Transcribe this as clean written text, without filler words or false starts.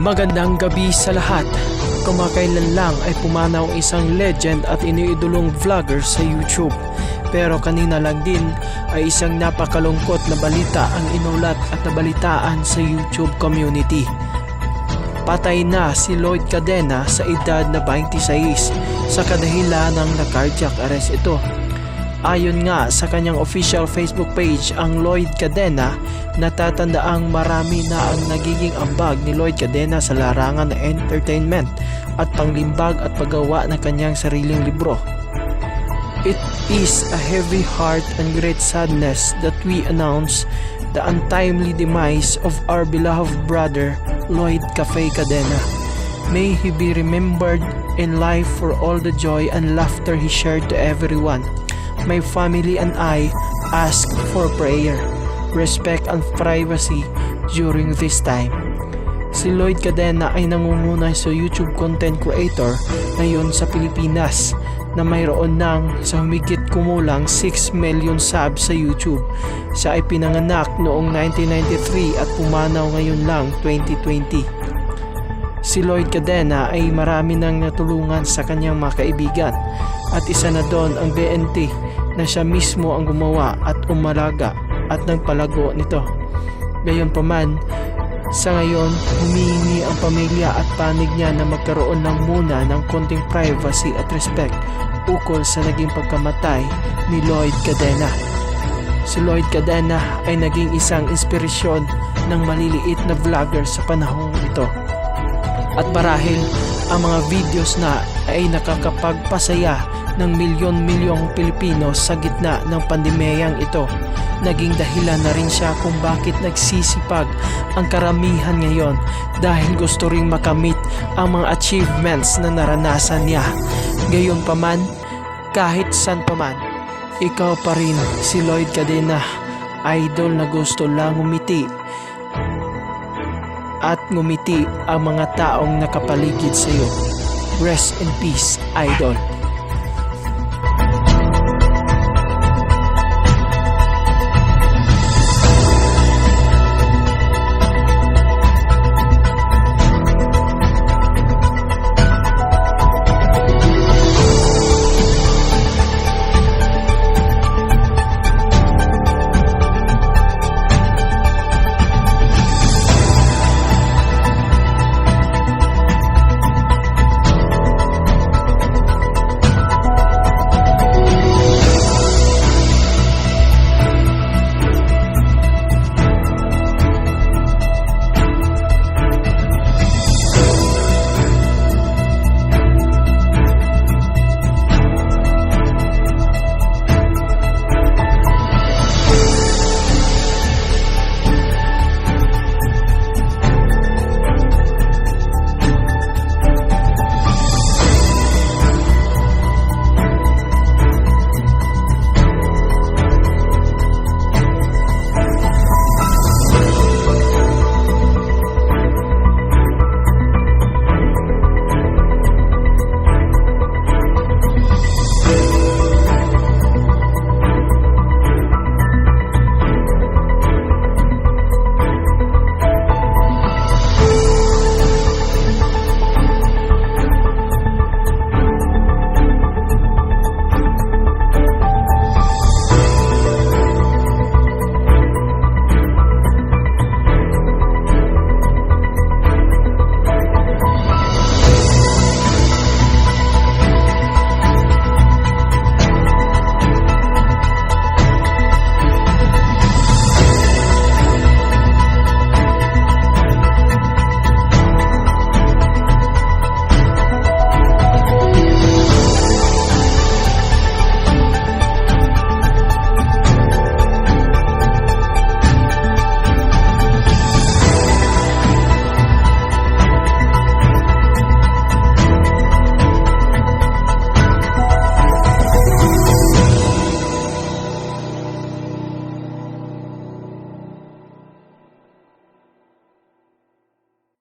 Magandang gabi sa lahat. Kamakailan lang ay pumanaw ang isang legend at iniidolong vlogger sa YouTube. Pero kanina lang din ay isang napakalungkot na balita ang inulat at nabalitaan sa YouTube community. Patay na si Lloyd Cadena sa edad na 26 sa kadahilan ng na-cardiac arrest ito. Ayon nga sa kanyang official Facebook page, ang Lloyd Cadena, natatandaang marami na ang nagiging ambag ni Lloyd Cadena sa larangan ng entertainment at panglimbag at paggawa ng kanyang sariling libro. "It is a heavy heart and great sadness that we announce the untimely demise of our beloved brother, Lloyd Cafe Cadena. May he be remembered in life for all the joy and laughter he shared to everyone. My family and I ask for prayer, respect and privacy during this time." Si Lloyd Cadena ay nangunguna sa YouTube content creator ngayon sa Pilipinas na mayroon ng sa humigit kumulang 6 million subs sa YouTube. Siya ay pinanganak noong 1993 at pumanaw ngayon lang 2020. Si Lloyd Cadena ay marami nang natulungan sa kanyang mga kaibigan at isa na doon ang BNT na siya mismo ang gumawa at umalaga at nagpalago nito. Gayunpaman, sa ngayon, humihingi ang pamilya at panig niya na magkaroon lang muna ng konting privacy at respect ukol sa naging pagkamatay ni Lloyd Cadena. Si Lloyd Cadena ay naging isang inspirasyon ng maliliit na vlogger sa panahong ito. At marahil ang mga videos na ay nakakapagpasaya ng milyon-milyong Pilipino sa gitna ng pandemyang ito. Naging dahilan na rin siya kung bakit nagsisipag ang karamihan ngayon dahil gusto ring makamit ang mga achievements na naranasan niya. Gayon pa man, kahit san pa man, ikaw pa rin si Lloyd Cadena, idol na gusto lang ngumiti at ngumiti ang mga taong nakapaligid sa iyo. Rest in peace, idol.